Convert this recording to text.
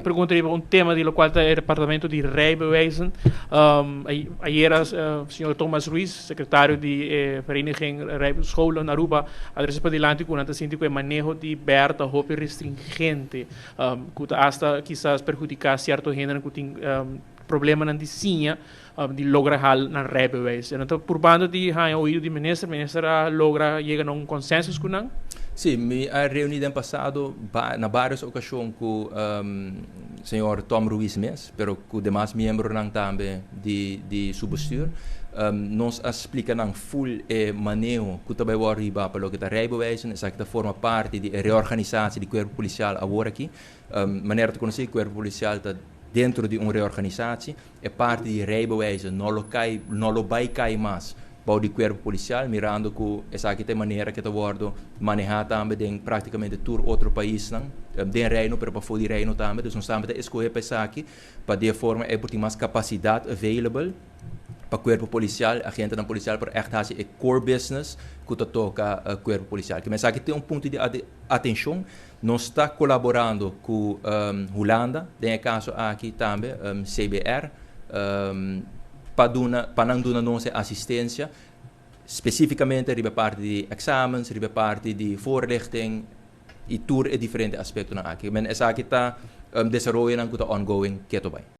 Pregunta riba un tema di locual ta e departamento di rijbewijzen. Ayera señor Thomas Ruiz, secretario di Vereniging Rijscholen Aruba, a trece padilanti cu nan ta sinti cu e maneho di BER ta hopi restringente, cu ta hasta kisas perhudica cierto hende cu tin problemanan di siña di logra haal nan rijbewijs. En anto purbando di haña oido di minister, minister a logra yega na un consensus cu nan? Si, mi a reuni den pasado na varios ocasion cu señor Tom Ruiz mes, pero cu demas miembronan tambe di su bestuur. Nos a splica nan full e maneho cu ta bay wordo hiba pa loke ta rijbewijzen. Esaki ta forma parti di e reorganisatie di cuerpo policial awor aki. Manera ta conoci, cuerpo policial ta dentro di un reorganisatie. E parti di rijbewijzen no lo cay, no lo bay cay mas bou di cuerpo policial, mirando cu esaki ta e manera cu ta wordo maneha tambe den practicamente tur otro paisnan den Reino, pero pafo di Reino tambe. Dus nos tambe ta escoge pa esaki, pa di e forma ey por tin mas capacidad available pa cuerpo policial, agentenan policial por echt haci e core business cu ta toca cuerpo policial. Kimen esaki tin un punto di atencion. Nos ta colaborando cu Hulanda, den e caso aki tambe CBR, pa nan duna nos e asistencia, specificamente riba parti di examens, riba parti di voorlichting y tur e diferente aspectonan aki. Men esaki ta desaroyonan cu ta ongoing keto bay.